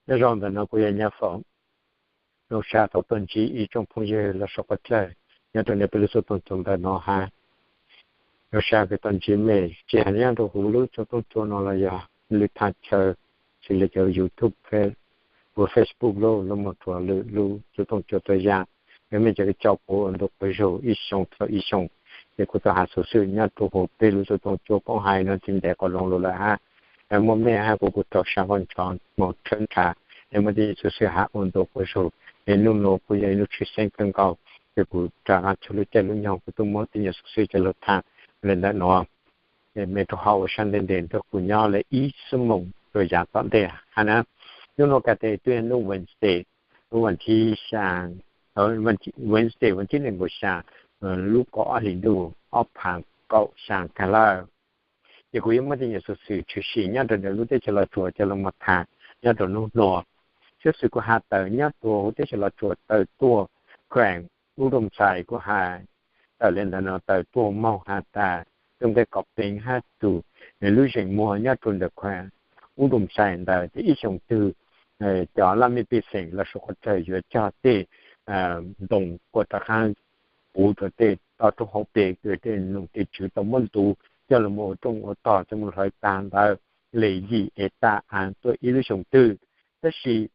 Nyob zoo ntawm no kuv yog Nyab Foom. Zoo sab tau tuaj ntsib ib tsoom phooj ywg los sau qhov dlawg nyob rau nej peb lub xov tooj cua ntawm no hab. Zoo sab kws tau ntsib mej, tsis has nyob rau huv lub xov tooj cua no los yog lwm thaaj chaw, xws li cov YouTube, Facebook, lub lub mus rua lwm lub xov tooj cua tau yaam. Yog mej cov kws coj kuv ua ntu quas zug ib xyoo txug ib xyoo, ces kuv tau has xuv xwm nyob rua huv peb lub xov tooj cua koob hais no tsis ntev qhov zoo lug lawm hab. Muaj mej hab kuv kuj raug sab nqaij ntsho moog tshawb nrhav, es muaj tej nyuas xuv xwm has ua ntu quas zug. Es nub nuav kuj yog ib nub tshwj xeeb kawg nkaus, ces kuv rov qaab tshuav lub caij lub nyoog kuv tuaj muab tej nyuas xuv xwm coj lug thaam le ntawm nuav. Mej rua hov ua sab ntej nteg nrug kuv nyob le ib xuab moos rua yaav tom ntej hab na. Nub nuav kav tes twb yog nub Wednesday, lub vas thib xyaa, Wednesday vas thib nees nkaum xyaa, lub kaum ob hlis ntuj ob phav kaum xyaa kag lawm. Ces kuv yuav muab tej nyuas xuv xwm tshwm sim nyob rua ntawm lub teb chaws Los Tsuas coj lug moog thaam nyob rua nub nuav. Xuv xwm kuv has tawm nyob rua huv teb chaws Los Tsuas tawm tuaj, kheem Ub Dooj Xais kuj has tawm le ntawm nuav tawm tuaj moog has tas tug nqe kom peev hab tug lub zeem muag nyob rua ntawm kheem Ub Dooj Xais ntawd ces ib xyoos twg cov laj mej pej xeem los sau qhov rawg yuav cog tej ntoo kuas rov qaab puv rua tej toj roob hauv pes kws tej noog tej tswv tau muab ntuv coj lug moog ua rooj ua tog coj moog hlawv taag ntawd le yim es taj aav tuaj ib lub xyoos twg. Tab sis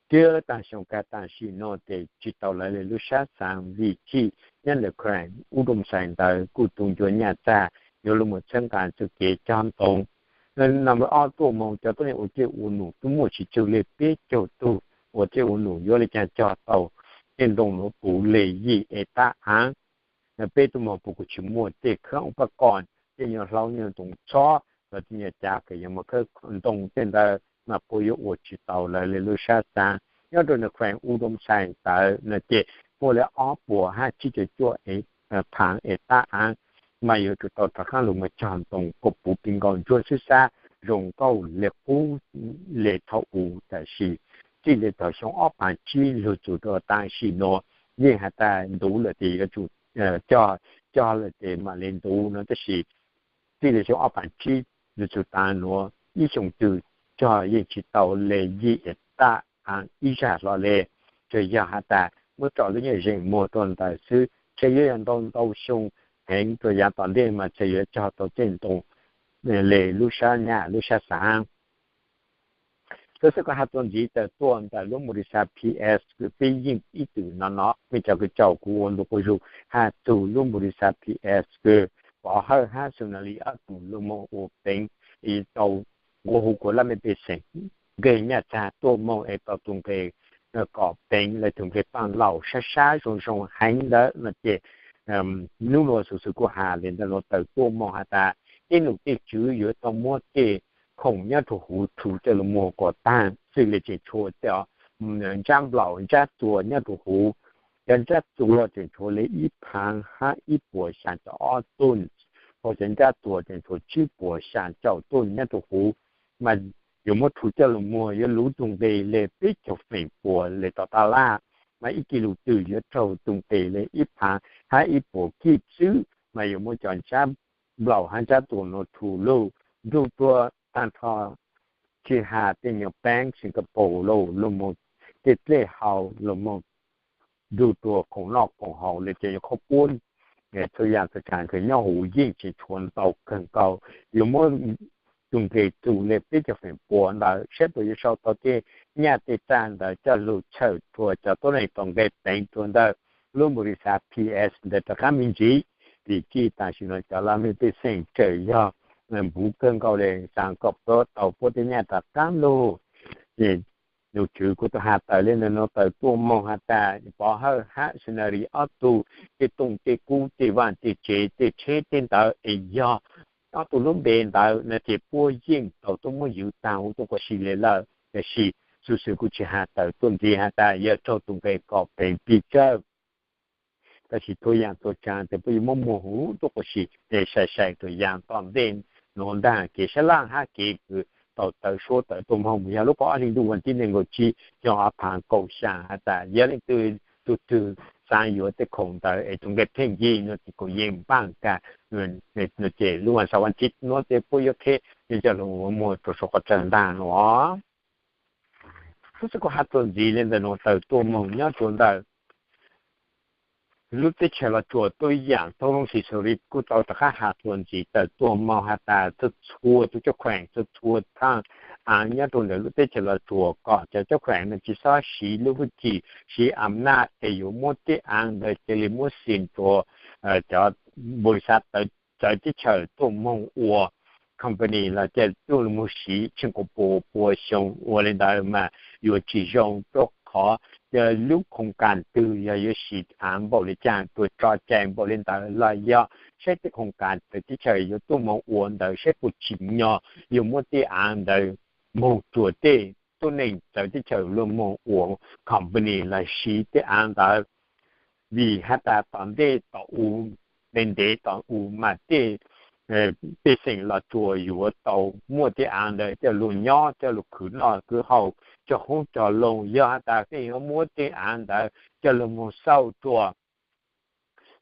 thiab taag xyoo kag taam sim no ces tsis tau lawv le lub sab xaav vim chim nyob ntawm kheem Ub Dooj Xais ntawd kuj tu ncua nyaj txag yuav lug moog txhawb nqaa txuj kev cog ntoo. Number ob tuaj moog cov tuab neeg ua dlej ua num twb muaj tsis tsawg le peb caug tug ua dlej ua num yuav le caag cog tau tej ntoo nuav puv le yim es taj aav. Peb tuaj moog puas kuj tsis muaj tej khawb ub pab koj, tej nyuas hlaub nyuas ntoo txhob los tej nyuas cav kws yuav moog khawb ntoo tej ntawd mas puab yuav ua tsis tau lawv le lub sab xaav. Nyob rua ntawm kheem Ub Dooj Xais ntawd no ces muaj le ob puas hab tsib caug cuaj phav es taj aav, mas yuav tsum tau rov qaab lug moog cog ntoo kuas puv pib nkaus ntsuab xwb sab zoo nkauj le qub le thaum u. Tab sis txij le thaum xyoo ob phav tsib lug txug rua taam sim nuav yeej has tas ntuv lawm ces yuav tsum cog, cog lawm ces mam le ntuv no, tab sis txij le xyoo ob phav tsib lug txug taam nuav ib xyoos twg cog yeej tsis tau le yim es taj aav ib zag hlo le. Tsuas yog has tas muab tso lub nyuas zeem muag rua ntawd xwb, ntshe yuav yog ntau ntau xyoo heev rua yaav tom ntej mas ntshe yuav cog tau tej ntoo le lub sab nyaj lub sab xaav. Xuv xwm kuv has txuas ntxiv tawm tuaj ntawm lub npus lis xas P S kws peb yeej ib txwm nov nov, mej cov kws caum kuv ua ntu quas zug has txug lub npus lis xas P S kws Pov Hawj hab Xu Nas Lis ob tug lug moog ua peev, tau nqua hu kuas laj mej pej xeem nqeg nyaj txag tuaj moog es tau tug nqe kom peev le tug nqe paaj laum sab sab zoo zoo heev ntawd no ces nub nuav xuv xwm kuj has le ntawm nuav tawm tuaj moog has tas tej num tej tswv yuav tau muab tej khoom nyob rua huv rhu coj lug muag kom taag, xws le tseem tshuav tej ntsab nplaum ntsab txuas nyob rua huv. Cov ntsab txuas tseem tshuav le ib phaav hab ib puas xyaa caum ob tons, ho cov ntsab txuas tseem tshuav tsib puas xyaa caum tons nyob rua huv. Mas yuav muab rhu coj lug muag yuav luv tug nqe le peb caug feem puas le tau taj laj, mas ib kis lus twg yuav raug tug nqe le ib phaav hab ib puas kij xwb. Mas yuav muab cov ntsab nplaum hab ntsab txuas nuav rhu lug nrug rua taag nrho tsis has tej nyuas peev Singapore lug, lug moog tej dlej hau lug moog nrug rua khoom noj khoom haus le ces yuav qhob puab txhua yaam txhua tsaam kws nyob huv yeej tseem tshuav ntau kawg nkaus. Yuav muab tug nqe txug le peb caug feem puas ntawd saib puas yuav sau tau tej nyaj tej txag ntawd coj lug txhawm rua cov tuab neeg tau nqe peev rua ntawm lub npus lis xas P S ntawd rov qaab me ntsis. Vim txij taam sim nuav cov laj mej pej xeem tseem yog npuv kawg nkaus le xaav kom puab tau puab tej nyaj rov qaab lug. Num tswv kuv tau has tawm le ntawm nuav tawm tuaj moog has tas Pov Hawj hab Xu Nas Lis ob tug tej tooj tej kub tej vaaj tej tsev tej tsheb tej ntawd es yog ob tug lub npe ntawd no ces puab yeej tau tuaj muab ywv taag huv tuaj quas si le lawm. Tab sis xuv xwm kuv tsis has tawm tuaj ntxiv has tas yuav raug tug nqe kom peev pig tsawg. Tab sis txhua yaam txhua tsaam tes puab yuav muab muag huv tuaj quas si, es sai sai rua yaam tom ntej nuav ntaag kev sab laj hab kev kws tau tawv suab tawm tuaj moog yog lub kaum ob hli ntuj vas thib nees nkaum tsib xyoo ob phav kaum xyaa has tas yog leej twg tug twg xaav yuav tej khoom ntawd es tug nqe pheej yig no ces kuj yeej npaaj kag no ces lub vas xaum vas thib nuav tes puab yuav qheb coj lug muag rua sau qhov rawg ntaag nuav. Tub xwb kuv has txuas ntxiv li ntawm nuav tawm tuaj moog nyob rua ntawm lub teb chaws Los Tsuas tuaj yaam tau lub xi xu li kuj tau rov qab has txuas ntxiv tawm tuaj moog has tas txhua txhua tug coob kheem txhua txhua thaaj aav nyob rua ntawm lub teb chaws Los Tsuas kom cov coob kheem nuav tsi xob siv lub hwj chim siv a naj es yuav muab tej aav ntawd ca le muab xim rua cov npaus li xav txawv teb chaws tuaj moog ua company los ca tuaj moog siv tsheej kuas pua pua xyoo ua li ntawd mas yuav tsi zoo rua qhov lub khoos kas twg yog yuav siv aav npaum li caag rua tso cai npaum li ntawd los yog saib tej khoos kas txawv teb chaws yuav tuaj moog ua ntawd saib puas tsim nyog yuav muab tej aav ntawd moog rua tej tuab neeg txawv teb chaws luag moog ua company los siv tej aav ntawd. Vim has tas tom ntej tom u, ntev ntev tom u mas tej pej xeem Los Tsuas yuav tau muaj tej aav ntawd coj lug nyob coj lug khwv noj khwv haus cog hoob cog loo, yog has tas peb yuav muab tej aav ntawd coj lug moog xauj rua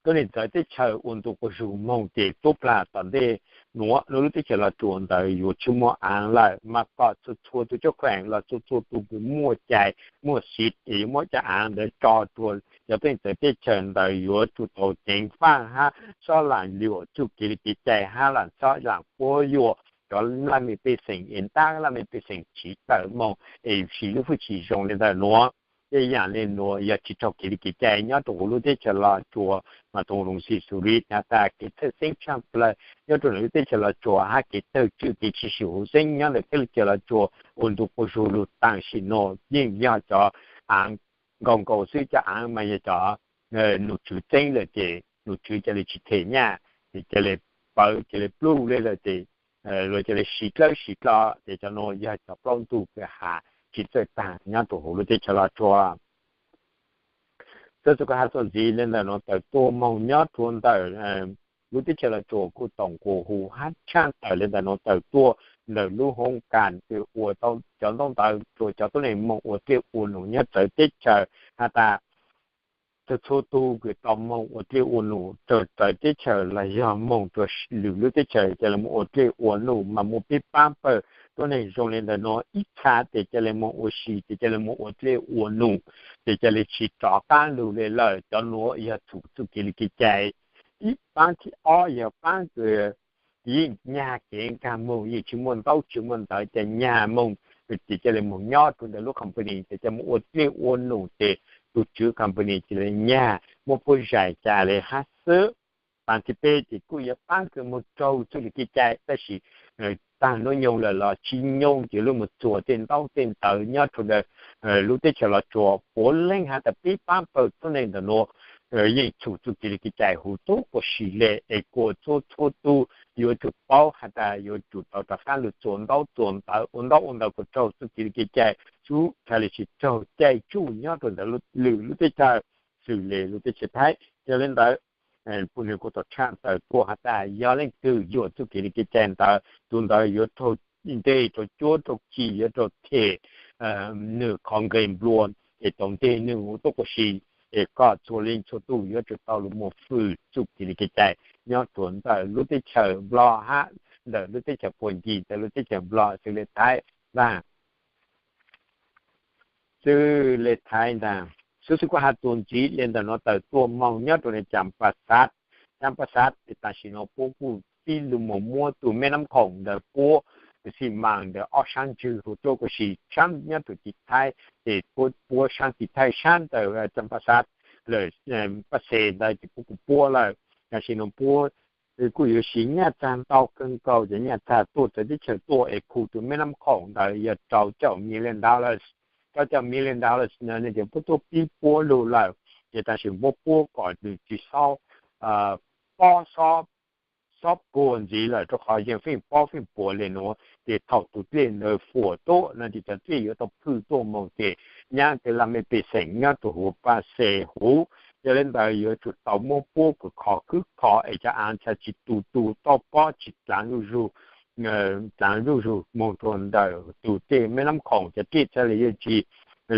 tuab neeg txawv teb chaws ua ntu quas zug moog ces tub plag tom ntej nuav lub lub teb chaws Los Tsuas ntawd yuav tsi muaj aav lawm mas kom txhua txhua tug coob kheem los txhua txhua tug kws muaj cai muaj siv es yuav muab cov aav ntawd tso rua cov tuab neeg txawv teb chaws ntawd yuav tsum tau ceev faj hab xob laam luam txuj kev li kev cai hab laam xob laam puab yuam cov laj mej pej xeem es ntab laj mej pej xeem tsiv tawm moog es siv lub hwj chim zoo li ntawm nuav. Tej yaam le nuav yog tsi raug kev li kev cai nyob rua huv lub teb chaws Los Tsuas mas tug lug xim xus li has tas kev txhawj xeeb tshaaj plawg nyob rua lub teb chaws Los Tsuas hab kev tawg tswj kev tsi sib huv xeeb nyob ntawm teb chaws Los Tsuas ua ntu quas zug lug taam sim nuav yeej yog cov aav nkaus nkaus xwb, cov aav mas yog cov nom tswv txeeb lawm ces nom tswv ca le tsi them nyaj, ces ca le pawv ca le pluj le lawm ces luag ca le siv dlawb siv dlo ces cov nuav yog cov plaub ntug kws has tsi txawj taag nyob rua huv lub teb chaws Los Tsuas. Txawm txug koj has txuas ntxiv le ntawm nuav tawm tuaj moog nyob rua ntawm lub teb chaws Los Tsuas kuj toom nkaus huv hab tshaaj tawm le ntawm nuav tawm tuaj ntawm lub hoob kas kws ua tau cov ntaub ntawv rua cov tuab neeg moog ua dlej ua num nyob txawv teb chaws has tas txhua txhua tug kws tau moog ua dlej ua num rua txawv teb chaws los yog moog rua lwm lub teb chaws ca le moog ua dlej ua num mas muaj peb paab pawg tuab neeg zoo le ntawm nuav ib txha tes ca le moog ua si tes ca le moog ua dlej ua num tes ca le tsi rov qaab lug le lawm. Cov nuav yog txhum txuj kev li kev cai. Ib paab thib ob yog paab kws yeej nyag kev nkaag moog yeej tsi muaj ntaub tsi muaj ntawv ca nyag moog tes ca le moog nyob rua ntawm lub company tes ca moog ua dlej ua num tes tug tswv company ca le nyag muab puab zais ca le hab xwb. Paab thib peb tes kuj yog paab kws moog raug txuj li kev cai tab sis taag nuav nyoog lawm los tsi nyoog ces lub moog txuas tej ntaub tej ntawv nyob rua ntawm lub teb chaws Los Tsuas puav leej has tas peb paab pawg tuab neeg ntawm nuav yeej txhum txuj kev li kev cai huv tub quas si le es kuas txhua txhua tug yuav tsum paub has tas yuav tsum tau rov qaab lug txuas ntaub txuas ntawv ua ntaub ua ntawv kuas raug txuj kev li kev cai xwb ca le tsi raug caij tsuj nyob rua ntawm lwm lub teb chaws xws le lub teb chaws Thaib. Yog le ntawd puj nwg kuj tau tshaaj tawm tuaj has tas yog leej twg yuam txuj kev li kev cai ntawd tus ntawd yuav raug nteg raug cuab raug chim yuav raug them nwg qhov nqe nplua es tau nteg nwg huv tub quas si es koj txhua leej txhua tug yuav tsum tau lug moog fwm txuj kev li kev cai nyob rua ntawm lub teb chaws Nplog hab ntawm lub teb chaws puag ncig ntawm lub teb chaws Nplog xws le Thaib ntag. Xws le Thaib ntag, xwb xwb kuj has txuas ntxiv le ntawm nuav tawm tuaj moog nyob rua ntawm Caas Pas Xav. Caas Pas Xav tes tam sim nuav puab kuj tib lug moog muab tug Meb Nab Khoom ntawd puab xi maas ntawd ob sab ntswg huv tub quas si sab nyob rua tim Thaib tes puab puab sab tim Thaib sab ntawm Caas Pas Xav lawm, Paj Xes ntawd tes puab kuj puab lawm. Tam sim nuav puab kuj yuav siv nyaj txag ntau kawg nkaus cov nyaj txag tuaj txawv teb chaws tuaj es khu tug Meb Nab Khoom ntawd yog rau caum million dollars. Rau caum million dollars ntawd ces puab tuaj pib puab lug lawm ces tam sim puab puab kom nws tsis xob pob xob puag ntxiv lawm rua qhov yeej feej pob feej puag le nuav ces thaum tug dlej ntawd fuam tuaj no ces cov dlej yuav tau phwj tuaj moog ces nyab tej laj mej pej xeem nyob rua huv Paj Xes huv. Yog le ntawd yuav tsum tau muab puab kws kho khwb kho es cov aav txhad tsis tu tu toj pob tsis dlaav zuj zug, dlaav zuj zug moog rua ntawm tug dlej Meb Nab Khoom cov dlej txhad le yuav tsis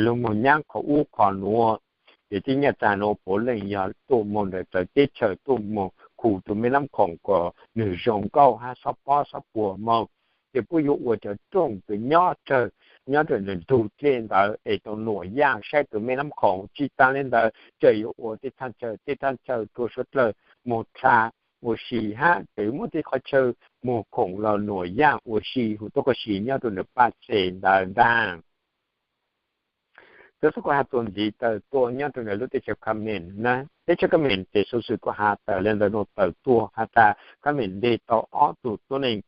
lug moog nyab qhov ub qhov nuav. Ces tej nyaj txag nuav puav leej yog tuaj moog ntawm txawv teb chaws tuaj moog khu tug Meb Nab Khoom kom nwg zoo nkauj hab xob pob xob puag moog. Ces puab yuav ua cov rooj kws nyob tsawg nyob rau ntug dlej ntawd es tau nuam yaj saib tus me nab khoom. Tsis tas li ntawd tseem yuav ua tej thaj chaw, tej thaj chaw rua suav dlawg moog dlha ua si hab tseem muaj tej qhov chaw moog khoom los nuam yaj ua si huv tuab koj si nyob rau ntawm paj xes ntawd ntag. Txawm xwb kuv has txuas ntxiv tawm tuaj nyob rau ntawm lub teb chaws Khmer na, teb chaws Khmer ces xuv xwm kuv has tawm le ntawm nuav tawm tuaj has tas Khmer ntes tau ob tug tuab neeg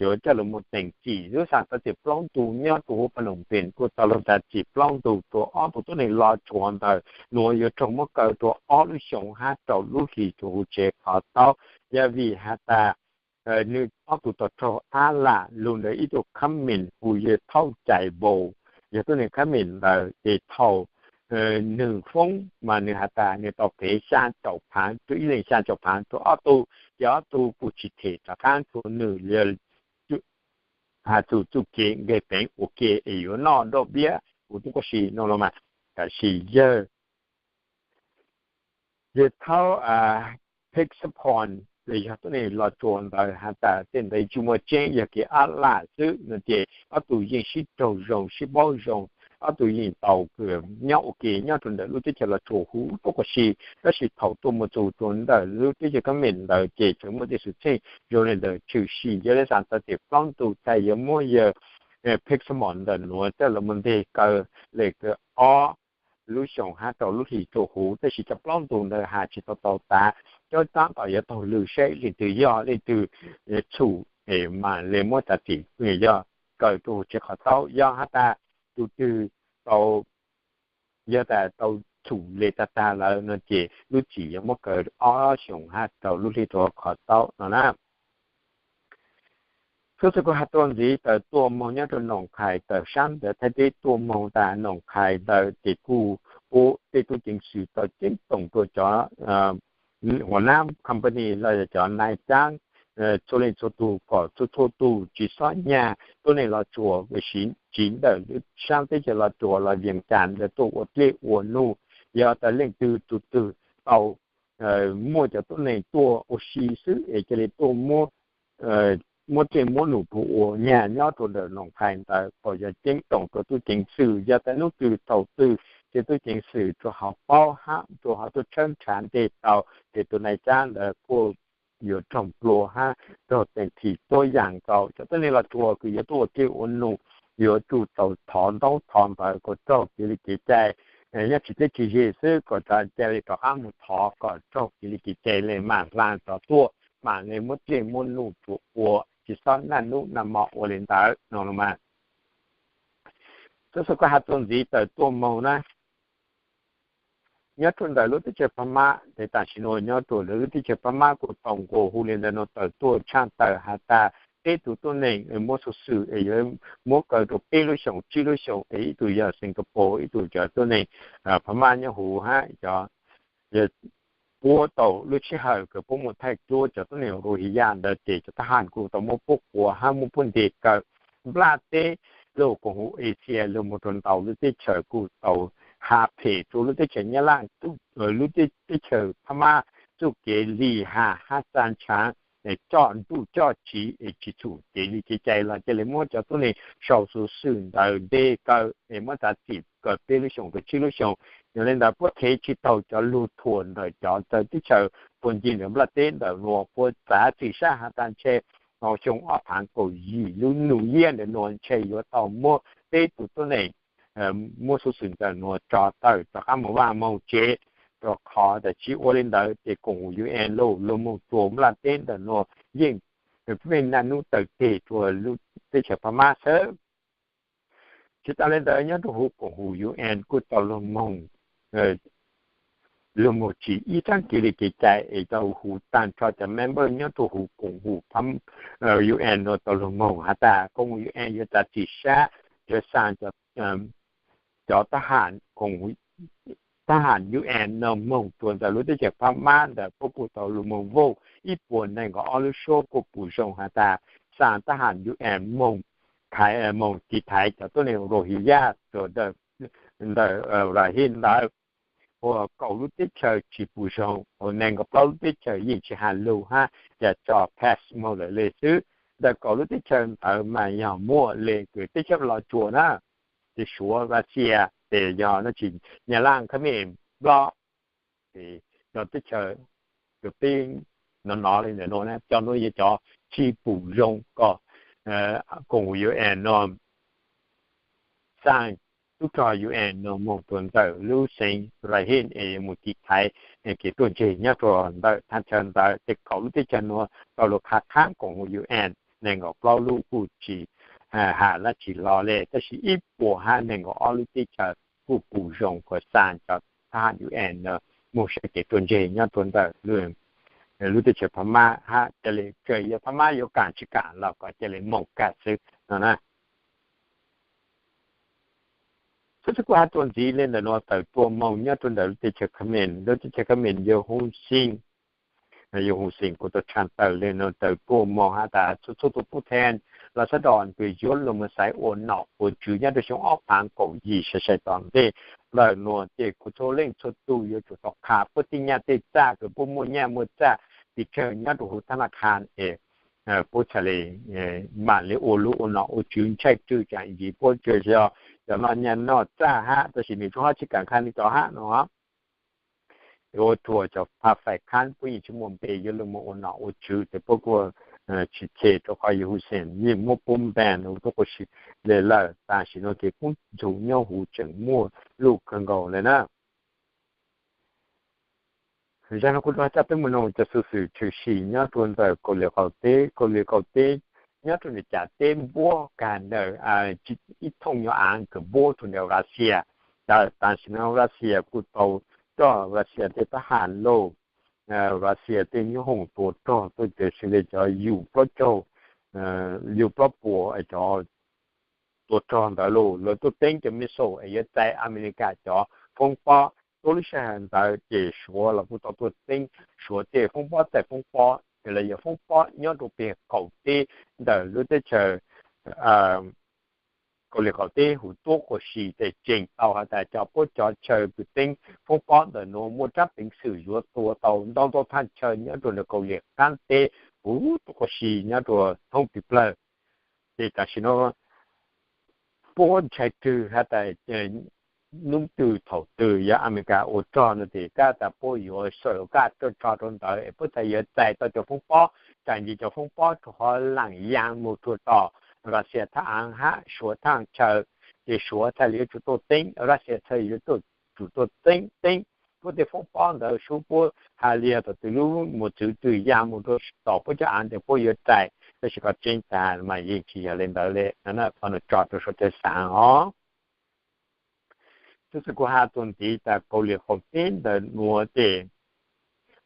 yuav coj los moog teem txim lub xav tawv txim plaub ntug nyob rua huv Phnom Penh kuj tau lug txim plaub ntug rua ob tug tuab neeg los tsuav ntawm nuav yuav raug muab kaw rua ob lub xyoos hab rau lub hlis rua huv tsev qhov taub. Yog vim has tas nwg ob tug tau raug ab lam lug ntawm ib tug Khmer hu yog Thauj Cai Npaus, yog tuab neeg Khmer ntawd ces thaum nwg foob mas nwg has tas nwg tau phev xya caum phaav rua ib leeg, xya caum phaav rua ob tug, ces ob tug kuj tsis them rov qaab rua nwg has txug txuj kev nkeeg peev ua ke es yuav noj dlej piab huv tuab koj si no los mas. Tab sis yawg, yawg Thauj Phek Saphon los yog tuab neeg los tsuav ntawd has tas tej ntawd tsis muaj tseeb, yog kev ab lam xwb no ces ob tug yeej sib raug zoo sib paub zoo, ob tug yeej tau nyob ua ke nyob rua ntawm lub teb chaws los tsuav huv tuab koj si. Tab sis thaum tuaj moog txug rua ntawm lub teb chaws Khmer ntawd ces tseem muaj tej xwm txheej zoo le ntawd tshwm sim. Yog le xav tawv txim plaub ntug tas yuav muab yawg Phek Saphon ntawm nuav coj los moog nteg kaw le kaw ob lub xyoos hab rau lub hlis rua huv, tab sis cov plaub ntug ntawd has tsis tau tau tas. Cov taab tom yuav taug lw saib leej twg yog leej twg txhum es mam le muab txim yog kaw rua huv tsev qhov taub. Yog has tas tus twg tau, yog tas tau txhum le tag tag lawm no ces lub txim yuav muab kaw ob xyoos hab rau lub hlis rua qhov taub no na. Xub xwm kuv has tuaj ntxiv tawm tuaj moog nyob rua Noom Khais tawm saab ntawd Thaib teb tuaj moog tas Noom Khais ntawd ces kuj pub tej tub ceev xwm tau ceeb toom rua cov huam nab company los yog cov nai caab txhua leej txhua tug kom txhua txhua tug tsis xob nyag tuab neeg los tsuas, tsiv ntawm lub saab teb chaws los tsuas los Vias Cas ntawd tuaj ua dlej ua num. Yog tas leej twg tug twg tau muaj cov tuab neeg tuaj ua si xwb es ca le tuaj muab dlej muab num rua ua nyag nyob rua ntawm Noom Khais ntawd kom yog ceeb toom rua tub ceev xwm. Yog tas nub twg thaum twg ces tub ceev xwm rua hov paub hab rua hov tuaj tshawb nrhav nteg tau ces tus nai caab ntawd kuj yuav raug nplua hab raug teem thim tuab yaam nkaus. Cov tuab neeg los tsuas kws yuav tuaj ua dlej ua num yuav tsum tau thov ntaub thov ntawv kom raug kev li kev cai, nyob tsis teb tsis ze xwb kom ca le rov qaab moog thov kom raug kev li kev cai le mam hla rov tuaj mam le muab dlej muab num rua ua, tsis xob naj nub naj mo ua le ntawd no los mas. Xub xwm kuv has tuaj ntxiv tawm tuaj moog na, nyob rua ntawm lub teb chaws Phab Mab ces tam sim nuav nyob rua lub teb chaws Phab Mab kuj tau nqua hu le ntawm nuav tawm tuaj tshaj tawm has tas peb tug tuab neeg muab xub xwm es yuav muab kaw rua peb lub xyoos tsib lub xyoos es ib tug yog Singapore, ib tug cov tuab neeg Phab Mab nyob huv hab cov puab tau lub sij hawm kws puab muaj thaij cuab cov tuab neeg Rohingya ntawd ces cov thab ham kuj tau muab puab quas hab muab puab ntes kaw. Nplaj teb lug koom huv Asia lug moog rua ntau lub teb chaws kuj tau has phem rua lub teb chaws Nyab Laj, lub teb chaws Phab Mab txuj kev lim ham hab xa ntshaav coj ntuj coj tsiv es tsis txhum kev li kev cai los ca le muab cov tuab neeg sau xov xwm ntawd ntes kaw es muab txav txim kaw peb lub xyoos rua tsib lub xyoos. Yog le ntawd puab thev tsis taug cov lug thuam ntawm cov txawv teb chaws puag ncig ntawm nplaj teb ntawm nuav, puab txav txim sab has tas ntshe xyoo ob phaav kaum yim lub num yiab ntawm nuav ntshe yuav tau muab peb tug tuab neeg muab xov xwm ntawm nuav tso tawm rov qaab moog vaj moog tsev, rua qhov tas tsis ua le ntawd ces koom UN lug lug moog rua nplaj teb ntawm nuav yeej peb naj nub taw teg rua lub teb chaws Phab Mab xwb. Tsis tas le ntawd nyob rua huv koom huv UN kuj tau lug moog lug moog tsim ib tsaab kev li kev cai es tau hu taag nrho cov member nyob rua huv koom huv UN nuav tau lug moog has tas koom huv UN yuav txav txim sab, yuav xa cov thab ham UN nuav moog rua ntawm lub teb chaws Phab Mab ntawd. Puab kuj tau lug moog vote ib puas neeg nkaum ob lub suab kuj pum zoo has tas xa thab ham UN moog thaiv, moog tiv thaiv cov tuab neeg Rohingya rua ntawm Rakhine ntawd. Ua kaum lub teb chaws tsis pum zoo, ua neeg nkaum plaub lub teb chaws yeej tsis has lug hab, ca tso pass moog lawm le xwb. ntawm kaum lub teb chaws ntawd mas yog muaj le kws teb chaws Los Tsuas na, ces Suav, Russia, ces yog no tsis Nyab Laj, Khab Mej, Nplog, ces cov teb chaws, cov teb no no li ntawm no na, cov no yog cov tsis pum zoo kom koom U N no xa tub rog U N no moog rua ntawm lub xeev Rakhine es mus tiv thaiv kev ruaj ntseg nyob rua ntawm thaj chaw ntawd. Ces kaum lub teb chaws no tau lug qha qhab koom U N neeg nkaum plaub lub kuj tsis has dlaab tsi hlo le, tab sis ib puas hab neeg nkaum ob lub teb chaws kuj pum zoo kom xa cov thab ham U N no moog saib kev ruaj ntseg nyob rua ntawm lub teb chaws Phab Mab hab ca le, txawm yog Phab Mab yuav kaam tsis kaam los kom ca le moog kag xwb no na. Xwb xwb kuj hab tuaj ntxiv le ntawm no tawm tuaj moog nyob rua ntawm lub teb chaws Khab Mej, lub teb chaws Khab Mej yog Hun Sen, yog Hun Sen kuj tau tshaj tawm le no tawm tuaj moog hab tas txhua txhua tus pub then los sab dom kws yuav lug moog xaiv ua nom ua tswv nyob rua xyoo ob phaav kaum yim sai sai tom ntej lawm no ces kuj txhua leej txhua tug yuav tsum tau qha puab tej nyaj tej txaj kws puab muaj nyaj muaj txaj tiv tsawg nyob rua huv thab laj kha es puab txhaj le maam le ua lug ua nom ua tswv ntshai rwg tsaam ntsis puab tsuas yog cov noj nyaj noj txaj hab, tab sis nwg tsuas ho tsis kaam qha nwg cov hab no. Ua rua cov pha fais khab puab yeej tsis muaj npe yuav lug moog ua nom ua tswv ces puab kuj tsis tseg rua qhov yog Hun Sen yeej muab puab npe nug tuab quas si le lawm. Tam sim no ces kub ntxhov nyob huv tseem muaj luj kawg nkaus le na. Zag no kuv rov coj peb moog noog cov xuv xwm tshwm sim nyob rua ntawm Kaus Lim qaum teb. Kaus Lim qaum teb nyob rua ntawm cav teb npuab kag ntawm ib thooj nyuas aav kws npuab rua ntawm Russia. Tam sim no Russia kuj tau coj Russia tej pab has lauj, Russia tej nyoob hoom tua rog tuaj ces xws le cov U plaub caug, U plaub puas cov tua rog ntawd lauj, lawv tuaj teeb cov missile es yuav txais Amelikas cov foob pob. Tuab lub sij hawm ntawd ces Suav los kuj tau tuaj teeb Suav tej foob pob, txais foob pob, ces lawv yog foob pob nyob rua peg qaum teb ntawm lub teb chaws Kaus Lim qaum teb huv tuab quas si. Ces tseem tau has tas cov puab cov chaw kws teeb foob pob ntawm nuav muaj rab peev xwm yuav tua tau ntau ntau thaj chaw nyob rua ntawm Kaus Lim qaab teb huv tuab quas si nyob rua thoob tw plawg. Ces tam sim no puab ntshai rwg has tas nub twg thaum twg yog Amelikas ua rog no ces kab tas puab yuav sawv kab rog rog rau ntawd es puab txhaj yuav txais tau cov foob pob, tsaam ntsis cov foob pob rua qhov laam yaa moog rua tom Russia thaj aav hab Suav thaj chaw. Ces Suav txhaj le yuav tsum tuaj teeb, Russia txhaj yuav tsum tuaj teeb teeb puab tej foob pob ntawd sub puab has le yog thaum twg lub mos txwv twg yaa moog rua tom puab cov aav tes puab yuav txais, tab sis qhov tseeb tas mas yeej tsis yog le ntawd le. Qhov no tso rua suav cawv xaav os. Tub xwb kuv has tuaj ntxiv tas Kaus Lim qaum teb ntawm nuav ces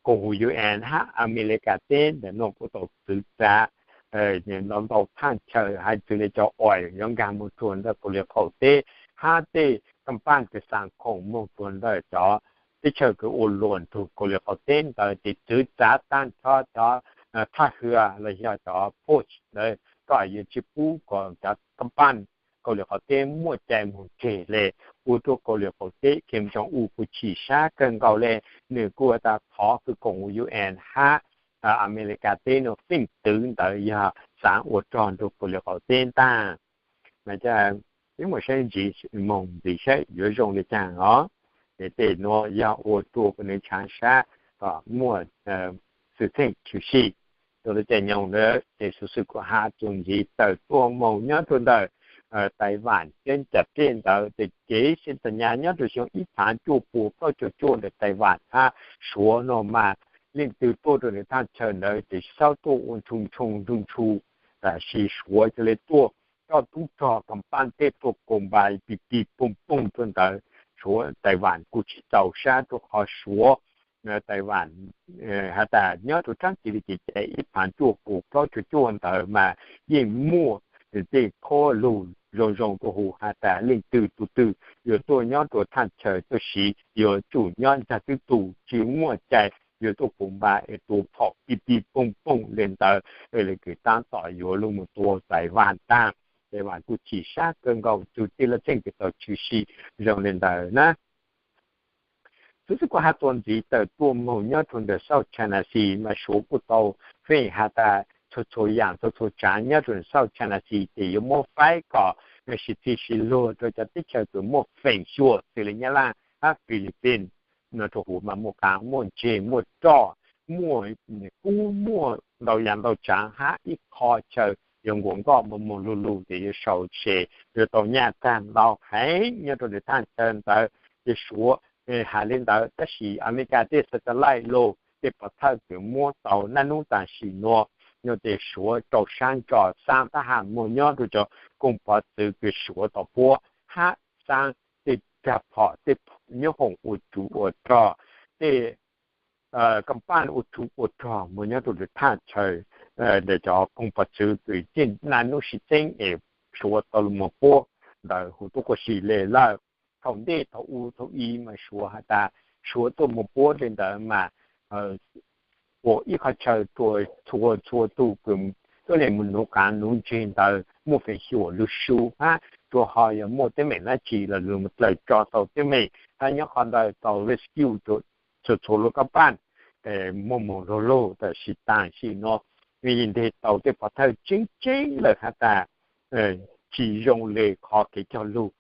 koom huv U N hab Amelikas teb ntawm nuav kuj tau txwv txav ntau ntau thaj chaw hab txwv le cov uas yuav nkaag moog rua ntawm Kaus Lim qaum teb hab tej kam paj kws xaav khoom moog rua ntawm cov teb chaws kws ua luam rua Kaus Lim qaum teb ntawd ces txwv txav taag nrho cov thaj hwv los yog cov post ntawd kom yuav tsis pub kom cov kam paj Kaus Lim qaum teb muaj cai moog tseg le. Ua rua Kaus Lim qaum teb Kim Jong Un kuj chim sab kawg nkaus le, nwg kuj has tas qhov kws koom huv U N hab Amelikas teb nuav feem twv ntawd yog xaav ua rog rua Kaus Lim qaum teb ntaag. Mas peb muaj saib ntsis moog ntxiv saib yuav zoo le caag os. Ces tej nuav yog ua rua kuv nwg ntshaav sab kom muaj xwm txheej tshwm sim rua lub caij nyoog ntawd. Ces xuv xwm kuv has tuaj ntxiv tawm tuaj moog nyob rua ntawm Taiwan ceeb cam cej ntawd ces kev xeeb tag nyaj nyob rua xyoo ib phav cuaj puas plaub caug cuaj ntawm Taiwan hab Suav nuav mas leej twg tuaj rua ntawm thaj chaw ntawd ces txhob tuaj ua ntshoo ntshoo ntshoo ntshoo, tab sis Suav ca le tuaj coj tub rog kam paj tej tuaj koom npa pig pig pooj pooj rua ntawd. Suav Taiwan kuj tsis txaus sab rua qhov Suav Taiwan has tas nyob rua tsaab kev li kev cai ib phav cuaj puas plaub caug cuaj ntawd mas yeej muaj tej qhuab lug zoo zoo rua huv has tas leej twg tug twg yuav tuaj nyob rua thaj chaw tuaj siv yuav tsum nyob nraag twb tug, tsis muaj cai yuav tuaj koom npa es tua phom pig pig pooj pooj le ntawd. Le kws taab tom yuav lug moog tua Taiwan taag. Taiwan kuj chim sab kawg nkaus tug tej laj txheej kws tau tshwm sim zoo le ntawd na. Tub xwb kuv has tuaj ntxiv tawm tuaj moog nyob rua ntawm South China Sea mas Suav kuj tau feem has tas txhua txhua yam txhua txhua tsav nyob rau South China Sea ces yuav muab faib kom sib txig sib luag rau cov teb chaws uas muaj feem xyuam xws li Nyab Laj hab Philippines no rau huv mas muaj qaav muaj ntseg muaj roj, muaj kub, muaj ntau yam ntau tsav hab ib qho chaw yuav nkuas nkoj muaj moog lug lug ces yuav sau se yuav tau nyaj tag ntau heev nyob rau thaj chaw ntawd. Ces Suav has li ntawd tab sis Amelikas tej satellite los tej pov thawj kws muab tau naj nub tam sim nuav no ces Suav rau saab ntso xaab tab has muaj nyob rau cov koog pov txwv kws Suav tau puab hab xaab tej rag phom tej nyob hoom ua tsuv ua rog, tej kaaj paaj ua tsuv ua rog muaj nyob rau thaj chaw ntawm cov koog pov txwv kws yeej naj nub sib txeeb es Suav tau lug moog puab ntawd huv tuab quas si le lawm. Thaum ntej thaum u thaum i mas Suav has tas Suav tuaj moog puab le ntawd mas ua ib qho chaw rua txhua txhua tug kws tuab neeg moog nuv qaav nuv ntseg ntawd muaj feem xyuam lug su hab rua ho yog muaj teeb meem dlaab tsi los lug dlawg tso tau teeb meem hab nyob qhov ntawd tau rescue txhua txhua lub kaaj paaj muaj moog lug lug tam sim tam sim nuav. Nteg tau tej pov thawj tseeb tseeb lawm has tas tsis zoo le qhov kev cog lug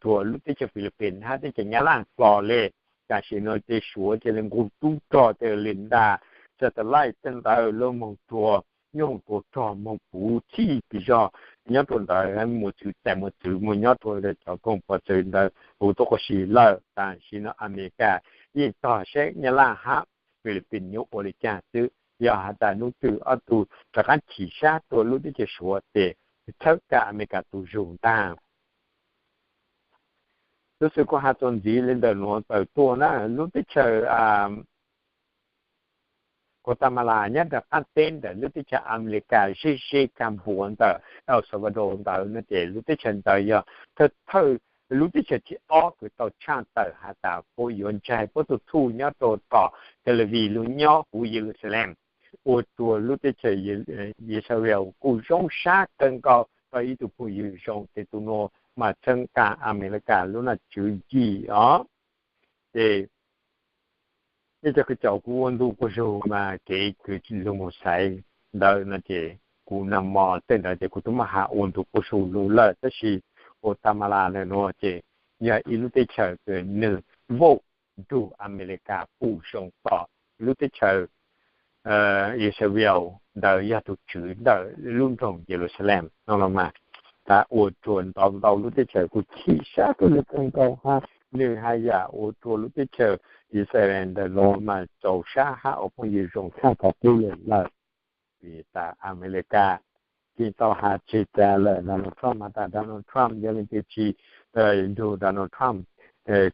rua lub teb chaws Philippines hab teb chaws Nyab Laj plo le. Tam sim nuav ces Suav ca le nqus tub rog ca le ntaag satellite tej ntawd lug moog rua nyob rua rog moog puv txhij pis zog nyob rua ntawd muaj txwv txais muaj txwv muaj nyob rua cov koog pov txwv ntawd huv tuab quas si lawm. Tam sim nuav Amelikas yeej tog saib Nyab Laj hab Philippines yuav ua le caag xwb. Yog has tas nub twg ob tug rov qaab chim sab rua lub teb chaws Suav ces txhawb kag Amelikas tug zug ntaag. Tub xwm kuj has txuas ntxiv le ntawm nuav tawm tuaj na lub teb chaws Guatemala nyob rau qaab teb ntawm lub teb chaws Amelikas ze ze kag npuav ntawm El Salvador ntawd no ces lub teb chaws ntawd yog thawj thawj lub teb chaws thib ob kws tau tshaaj tawm has tas puab yuav ntsaig puab tug txhuj nyob rau tom Tel Aviv lug nyob huv Yeluxaleem, ua rua lub teb chaws Yixalayees kuj zoo sab kawg nkaus. Tau ib tug phooj ywg zoo ces tug nuav mas txhawb kag Amelikas lub naj tswv yim os. Ces ib co kws caum kuv ua ntu quas zug mas kev kws lug moog xaiv ntawd no ces kuv nag mo tej ntawd ces kuv tub muab has ua ntu quas zug lug lawm tab sis Guatemala ntawm nuav ces yog ib lub teb chaws kws nwg vote nrug Amelikas pum zoo tom lub teb chaws Yixalayees ntawd yog tug tswv ntawm lub nroog Yeluxaleem no los mas tas ua rua ntau ntau lub teb chaws kuj chim sab kag le kawg nkaus hab nwg haj yam ua rua lub teb chaws Yixalayees ntawm nuav mas txaus sab hab ua phooj ywg zoo tshaj qhov qub le lawm. Vim tas Amelikas tseem tau has tseg tas lawm Donald Trump has tas Donald Trump yog leej twg tsi nrug Donald Trump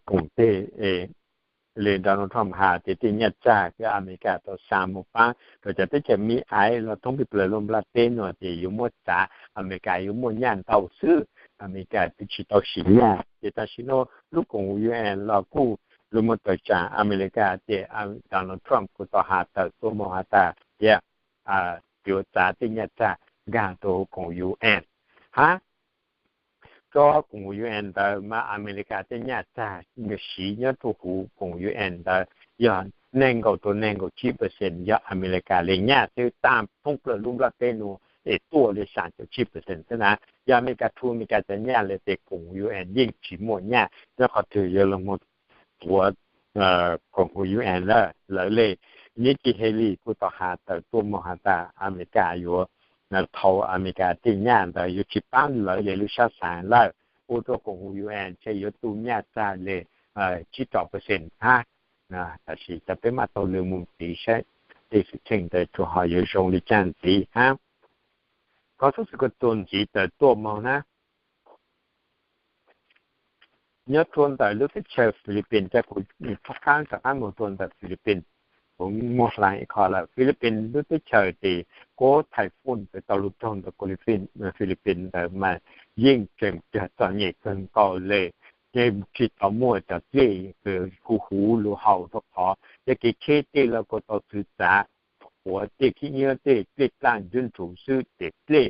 koom teg le Donald Trump has tias tej nyaj txag kws Amelikas tau xa moog paab rua cov teb chaws Miv Aiv los thoob peg plaws lub nplaj teb nuav ces yuav muab txav, Amelikas yuav muaj nyaj ntau xwb, Amelikas twb tsi tau sim nyaj. Ces tam sim nuav lub koom U N los kuj lug muaj tawm tsaam Amelikas ces Donald Trump kuj tau has tawm tuaj moog has tas tias yuav txav tej nyaj txag nkaag rua koom U N hab tsob koom U N ntawd mas Amelikas tej nyaj txag siv nyob rua huv koom U N ntawd yog neeg nkaum rua neeg nkaum tsib percent yog Amelikas le nyaj xwb, taag thoob plaws lub nplaj teb nuav es tuaj le xyaa caum tsib percent xwb na. Yog Amelikas rhu Amelikas cov nyaj le tes koom U N yeej tsi muaj nyaj nyob qhov twg yuav lug moog tuav koom U N lawm. Lawv le Nikki Haley kuj tau has tawm tuaj moog has tas Amelikas yuav thau Amelikas tej nyaj ntawd yuav tsi paab lawv le lub sab xaav lawm, ua rua koom U N ntshe yuav tu nyaj txag le tsib rau percent hab. Tam sis cov peb maj taug lw moog ntxiv saib tej xwm txheej ntawd tsuas ho yuav zoo le caag ntxiv hab. Kov tub xwm kuv txuas ntxiv tawm tuaj moog na nyob rua ntawm lub teb chaws Philippines, ca kuv rov qaab rov qaab moog rua ntawm Philippines. Kuv muaj hlaa ib qho lawm, Philippines lub teb chaws tes kuab thaim fun kws tau lug raug ntawm Philippines ntawd mas yeej tseem cag txom nyem kawg nkaus le, yeej tsi tau muaj cov dlej kws huv huv lug haus rua qhov cov kev tsheb tej los kuj tau txwv txav, quav tej khib nyiab tej dlej dlaaj nruab nrug xwb ces dlej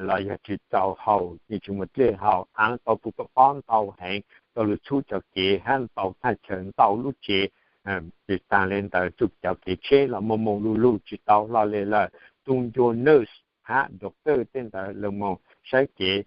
los yog tsi txaus haus, yeej tsi muaj dlej haus, aav tau tu tau pob ntau heev, tau lug txhub cov kev hab ntau thaj chaw ntau lub tsev. Tsi taag le ntawd txuj cov kev tsheb los moog moog lug lug tsi tau hlo le lawm. Tug ncua nurse hab doctor tej ntawd lawv moog saib kev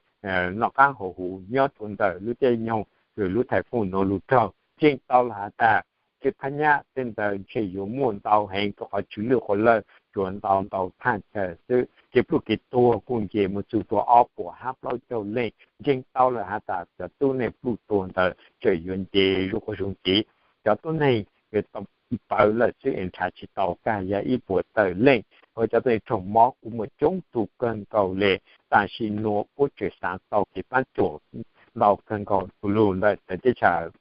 noj qaab haus huv nyob rua ntawm lub caij nyoog kws lub thais fooj nuav lug raug. Ntseeg tau lawm has tas tej phab nyab tej ntawd ntshe yuav muaj ntau heev rua qhov tsw lwj qhuav lawj tsuas ntau ntau thaaj chaw xwb. Kev pluj kev tuag kuj nce moog txug rua ob puas hab plaub caug leej. Ntseeg tau lawm has tas cov tuab neeg pluj tuag ntawd tseem yuav nce zuj quas zug ntxiv. Cov tuab neeg tau pawv lawm xwb es nrhav tsi tau, kag yog ib puas tawm leej. Ua cov tuab neeg raug mob kuj muaj coob tug kawg nkaus le. Tam sim nuav puab tseem xaav tau kev paab cuam ntau kawg nkaus tus lug ntawm teb chaws.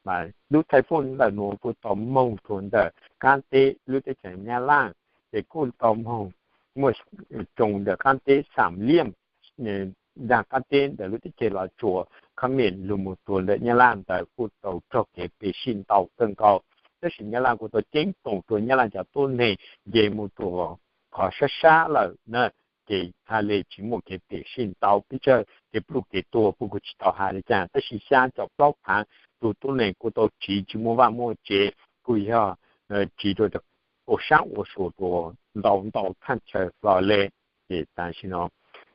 Mas lub thais fooj ntawm nuav kuj tau moog rua ntawm qaab teb lub teb chaws Nyab Laj, ces kuj tau moog muaj tsoo ntawm qaab teb Xam Liam, nraag qaab teb ntawm lub teb chaws Los Tsuas, Kham Mem lug moog rua ntawm Nyab Laj ntawd kuj tau raug kev pes sij ntau kawg nkaus. Tab sis Nyab Laj kuj tau ceeb toom rua Nyab Laj cov tuab neeg nce moog rua qhov sab sab lawm na, ces ha le tsi muaj kev pes sij ntau. Peb tsawg kev pluj kev tuag puab kuj tsi tau has le caag, tab sis xyaa caum plaub phaav tug tuab neeg kuj tau tsiv tsi muaj vaaj muaj tsev, kuj yog tsiv rua ua saab ua sua rua ntau ntau thaaj chaw hlo le. Ces tam sim no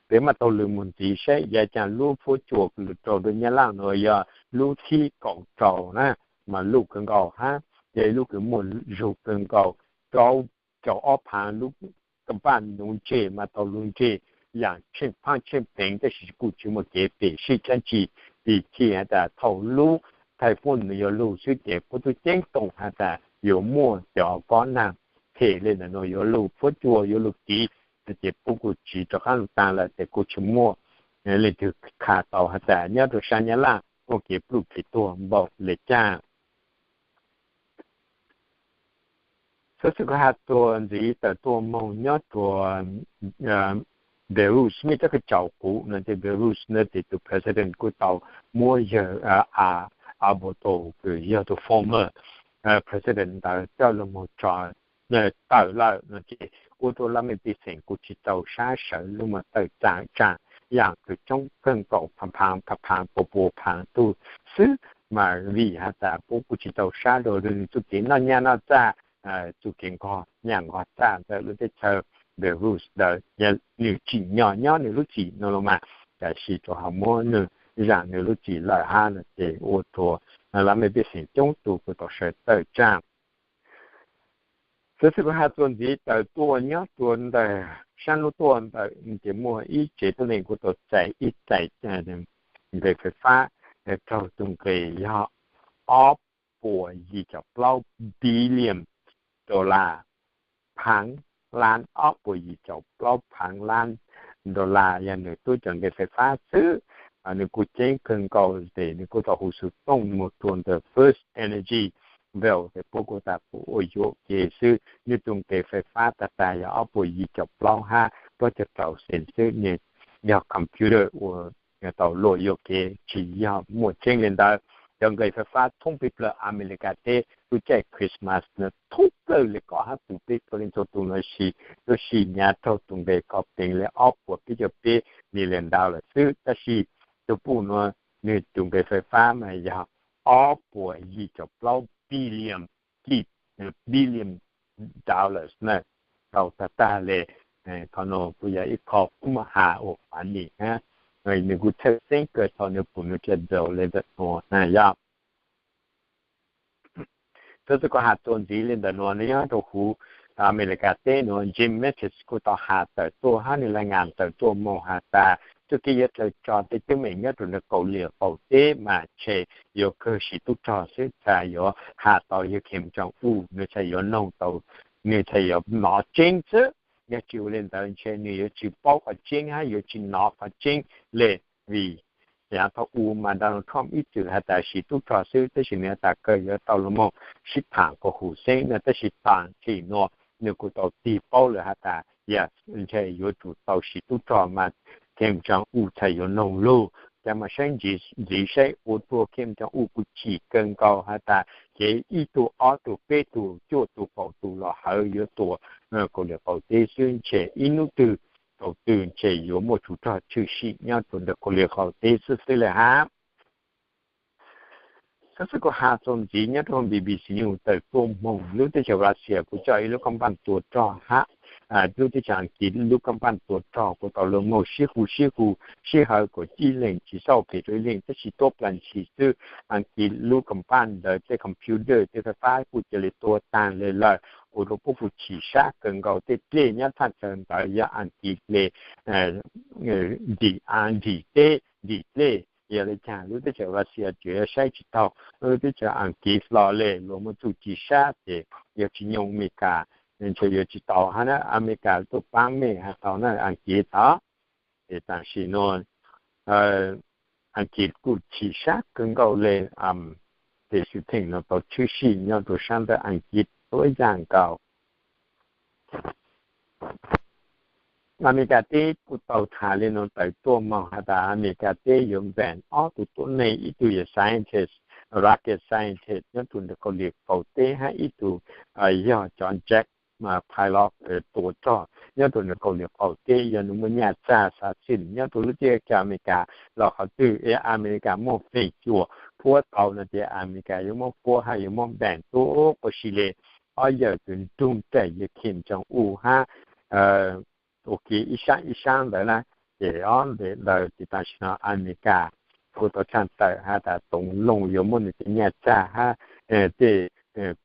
peb maam taug lug moog ntxiv saib yav caag lub fuab cua kws lug rua Nyab Laj nuav yog lub thib kaum rau na, mas luj kawg nkaus hab, yog ib lub kws muaj zug kawg nkaus. Rau caum ob phaav lub ka npaaj nuv ntseg mas tau lug ntseg yaam tsheej phaab tsheej pleev, tab sis kuj tsi muaj kev pes sij dlaab tsi. Vim txhij has tas thaum lub thais fooj nuav yuav lug xwb ces puab tub ceeb toom has tas yuav muaj cov kob naag phem le ntawm nuav yuav lug, fuab cua yuav lug tiv, ces puab kuj tsiv rov qaab lug taag lawm ces kuj tsi muaj leej twg qha tau has tas nyob rua sab Nyab Laj muaj kev pluj kev tuag npaum le caag. Xov xwm kuv has txuas ntxiv tawm tuaj moog nyob rua Belarus, mej cov kws tsaus quv no ces Belarus na ces tug president kuj tau muab yawg Abbott kws yog tug former president ntawd coj lug moog tso tawm lawm no ces ua rua laj mej pej xeem kuj tsi tau sab sawv lug moog tawm tsaam tsaam yaam kws coob kawg nkaus, phaav phaav phaav phaav pua pua phaav tug xwb. Mas vim has tas puab kuj tsi tau sab rua nwg txuj kev noj nyaj noj txag, txuj kev nqog nyaj nqog txag ntawm lub teb chaws Belarus ntawd, nwg tsim nyog nyob nwg lub txim no los mas, tab sis rua hov muab nwg zaam nwg lub txim lawm hab no ces ua rua laj mej pej xeem coob tug kuj tau sawv tawm tsaam. Xov xwm kuv has txuas ntxiv tawm tuaj nyob rua ntawm saab lub tuaj ntawm ces muaj ib tsev tuab neeg kuj tau txais ib txais nqe fais fab raug tug nqe yog ob puas yim caum plaub billion dollar, phaav lab, ob puas yim caum plaub phaav lab dollar yog nwg tub cov nqe fais fab xwb. Nwg kuj ceeb kawg nkaus tes nwg kuj tau hu xov tooj moog rua ntawm FirstEnergy bill tes puab kuj tas puab ua yuam kev xwb. Nwg tug nqe fais fab tag tag yog ob puas yim caum plaub hab plaub caug rau cent xwb, nwg yog computer ua tau luam yuam kev tsi yog muaj tseeb le ntawd. Cov nqe fais fab thoob peb plawg Amelikas teb lub caij Christmas no thoob plawg le kom hab pum peb txhua leej txhua tug no si, lub si nyav raug tug nqe kho peev le ob puas peb caug peb million dollar xwb, tab sis tug puj nuav nwg tug nqe fais fab mas yog ob puas yim caum plaub billion kib, billion dollars na, tau tag tag le. Qhov nuav kuj yog ib qho puab muaj has ua funny hab, nwg kuj txhawj xeeb kawg thaum nwg pum nwg cov bill le ntawm nuav na yog. Xov xwm kuv has txuas ntxiv le ntawm nuav nyob rua huv Amelikas teb nuav Jim Mattis kuj tau has tawm tuaj hab nwg laj ngas tawm tuaj moog has tas txuj kev yuav tawm tso tej teeb meem nyob rua ntawm Kauslim Qaum teb mas ntshe yuav kawg siv tub rog xwb txhaj yuav has tau yawg Kim Jong Un, nwg txhaj yuav noog tau, nwg txhaj yuav nov tseeb xwb. Yog tsi ua le ntawd ntshe nwg yuav tsi paub qhov tseeb hab yuav tsi nov qhov tseeb le. Vim yav thaum u mas Donald Trump ib txwm has tas siv tub rog xwb, tab sis nwg has tas kawg yuav tau lug moog sib thaam kuas huv xeeb no, tab sis taam tsim nuav nwg kuj tau tig paub lawm has tas yog ntshe yuav tsum tau siv tub rog mas Kim Jong Un txhaj yuav noog lug. Cas mas saib ntxiv saib ua rua Kim Jong Un kuj chim kawg nkaus has tas kev ib tug ob tug peb tug cuaj tug kaum tug los hawv yuav tua Kauslim Qaum teb xwb, ntshe ib nub twg thaum twg ntshe yuav muaj tsov rog tshwm sim nyob rua ntawm Kauslim Qaum teb xwb xwb le hab. Xov xwm kuv has txuas ntxiv nyob rua B B C News tawm tuaj moog lub teb chaws Russia kuj coj ib lub koob npaaj tua rog hab lub teb chaws Askiv lub kab npaj tua rog kuj tau luag moog sib hu sib hu sib hawv kom ib leeg tsis xauj phem rau ib leeg tab sis tuab plas ntshis xwb. Askiv lub kab npaj ntawd tej computer tej fais fab kuj cia li tua taag le lawm ua rua puab kuj chim sab kawg nkaus. Tej dlej nyob thaj chaw ntawd yog Askiv le nrim a nrim teb nrim dlej. Yog le caag lub teb chaws Russia tsuas yog saib tsis taug lub teb chaws Askiv hlo le, luag muaj txuj ci sab ces yog tsis nyoog Amelikas ntshe yuav tsis tau hab na. Amelikas tuaj paab mej has tau na, Askiv tod. Ces tam sim nuav Askiv kuj chim sab kawg nkaus le. Ces xwm theem nuav tau tshwb sim nyob rua saab ntawm Askiv tuab yaam nkaus. Amelikas teb kuj tau tham le nuav tawm tuaj moog has tas Amelikas teb yuav ban ob tug tuab neeg, ib tug yog scientist, rocket scientist nyob rua ntawm Kauslim Kaus teb hab ib tug yog cov jet pilot tua rog nyob rua ntawm Kauslim Kaus teb. Yog nws muaj nyaj txag xav xim nyob rua lub teb chaws Amelikas los qhov twg es Amelikas muaj feem cuam puab tau no ces Amelikas yuav muab puab hab yuav muab ban tuab quas si le. Ob yawm tug nrug nraim yawg Kim Jong Un hab ua ke ib sab ib sab ntawd na. Ces ob ntawd ces tam sim no Amelikas kuj tau tshaj tawm has tas toov loog yuav muab nws tej nyaj txag hab tej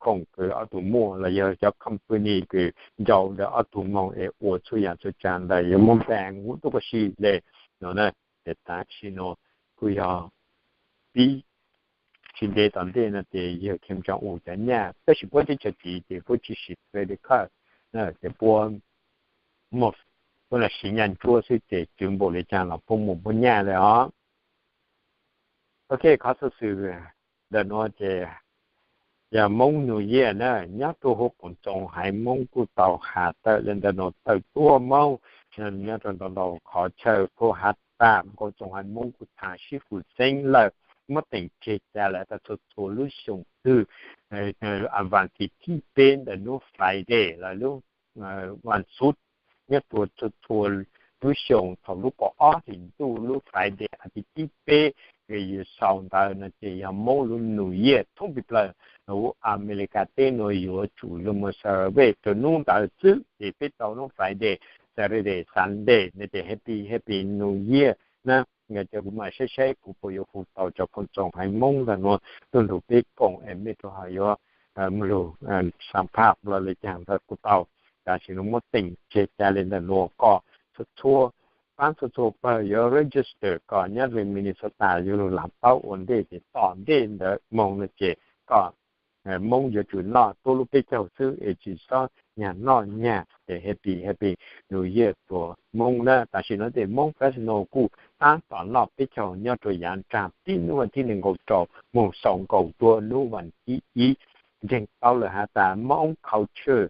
khoom kws ob tug muaj los yog cov company kws nrau ntawm ob tug moog es ua txhua yaam txhua tsav ntawd yuav muab ban huv tuab quas si le no na. Ces tam sim no kuj yog pib tsis ntev tom ntej no ces yawg Kim Jong Un cov nyaj, tab sis puab teb chaws txiv ces puab tsis siv credit card, ces puab muaj, puab lam siv nyaj ntsuab xwb ces tswv npaum le caag los puab muaj puab nyaj le os. Ok, qhov xov xwm ntawm nuav ces yog Moob New Year na, nyob rua huv Koom Txoos Haiv Moob kuj tau has tawm le ntawm nuav tawm tuaj moog nyob rua ntau ntau qhov chaw kuj has tas Koom Txoos Haiv Moob kuj tham sib fwm xeeb lawm, muab teem tseg ca lawm tas txhua txhua lub xyoo twg, vas thib thib peb ntawm lub Friday los lub vas xuv nyob rua txhua txhua lub xyoo thaum lub kaum ob hlis ntuj lub Friday vas thib thib peb, yuav xaus ntawd no ces yog Moob lub New Year thoob plawg huv Amelikas teb nuav yuav tsum lug moog celebrate rua nub ntawd xwb. Ces peb tau lub Friday, Saturday, Sunday no ces happy happy New Year na. Nkawd cov kuv mam saib saib kuv puas yuav hu tau cov Koom Txoos Haiv Moob ntawm nuav tuaj nrug peb koom es mej rua hov yuav mlug xam phaj los le caag ntawd kuj tau. Tam sim nuav muab teem tseg ca le ntawm nuav kom txhua txhua, paab txhua txhua pawg yuav register kom nyob rua Minnesota yuav lug lav paub ua ntej ces tom ntej ntawd moog no ces kom Moob yuav tsum noj tuab lub peb caug xwb es tsis xob nyag noj nyag ces happy happy New Year rua Moob na. Tam sim nuav ces Moob Fresno kuj taab tom noj peb caug nyob rua yaav nraag tib nub vas thib neeg nkaum rau moog xaus nkaus rua nub vas thib ib. Ntseeg tau lawm has tas Moob culture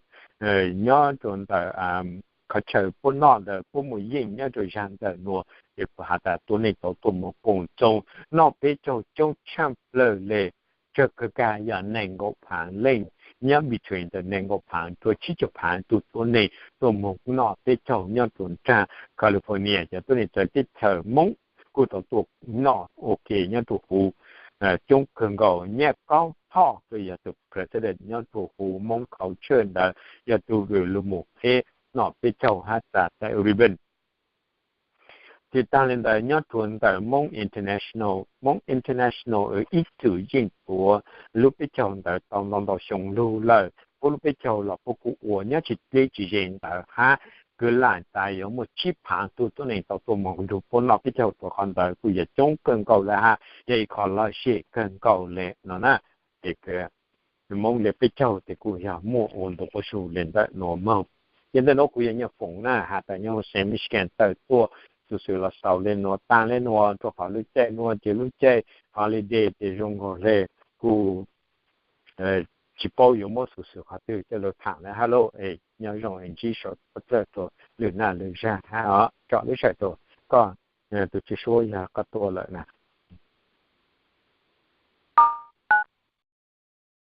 nyob rua ntawm qhov chaw puab noj ntawd puab muaj yeej nyob rua zag ntawm nuav ces kuj has tas tuab neeg tau tuaj moog Koom Txoos noj peb caug coob tshaj plawg le. Tsawg kawg kag yog neeg nkaum phaav leej, nyob between ntawm neeg nkaum phaav rua tsib caug phaav tug tuab neeg tuaj moog noj peb caug nyob rua nraag California. Cov tuab neeg txawv teb chaws Moob kuj tau tuaj noj ua ke nyob rua huv coob kawg nkaus. Nyaj Kaub Thoj kuj yog tug president nyob rua huv Moob culture ntawd, yog tug lug moog qheb noj peb caug hab txav tawm ribbon. Tsis taag le ntawd nyob rua ntawm Moob International, Moob International ib txwm yeej tuav lub peb caug ntawd tau ntau ntau xyoo lug lawm. Puab lub peb caug los puab kuj ua nyob tsis deb tsis ze ntawd hab kwv lam tas yuav muaj tsib phaav tug tuab neeg tau tuaj moog nrug puab noj peb caug rua qhov ntawd kuj yog coob kawg nkaus le hab yog ib qho lom zem kawg nkaus le no na. Ces Moob le peb caug ces kuj yog muaj ua ntu quav zug le ntawm nuav moog. Ces ntawm nuav kuv yog Nyiaj Foom na has tas nyob huv Saint Michael tawm tuaj xov xwm los xaus le nuav taag le nuav rua qhov lub caij nuav ces lub caij holiday ces zoo nkaus le kuj tsis paub yuav muab xov xwm qhov twg coj lug tham le hab lauj. Es nyob zoo es ntsib sau txawj rua lwm naj lwm zag hab os. Tsom lub sawm rua koj, tus tswv suab yog koj tuaj lawm na.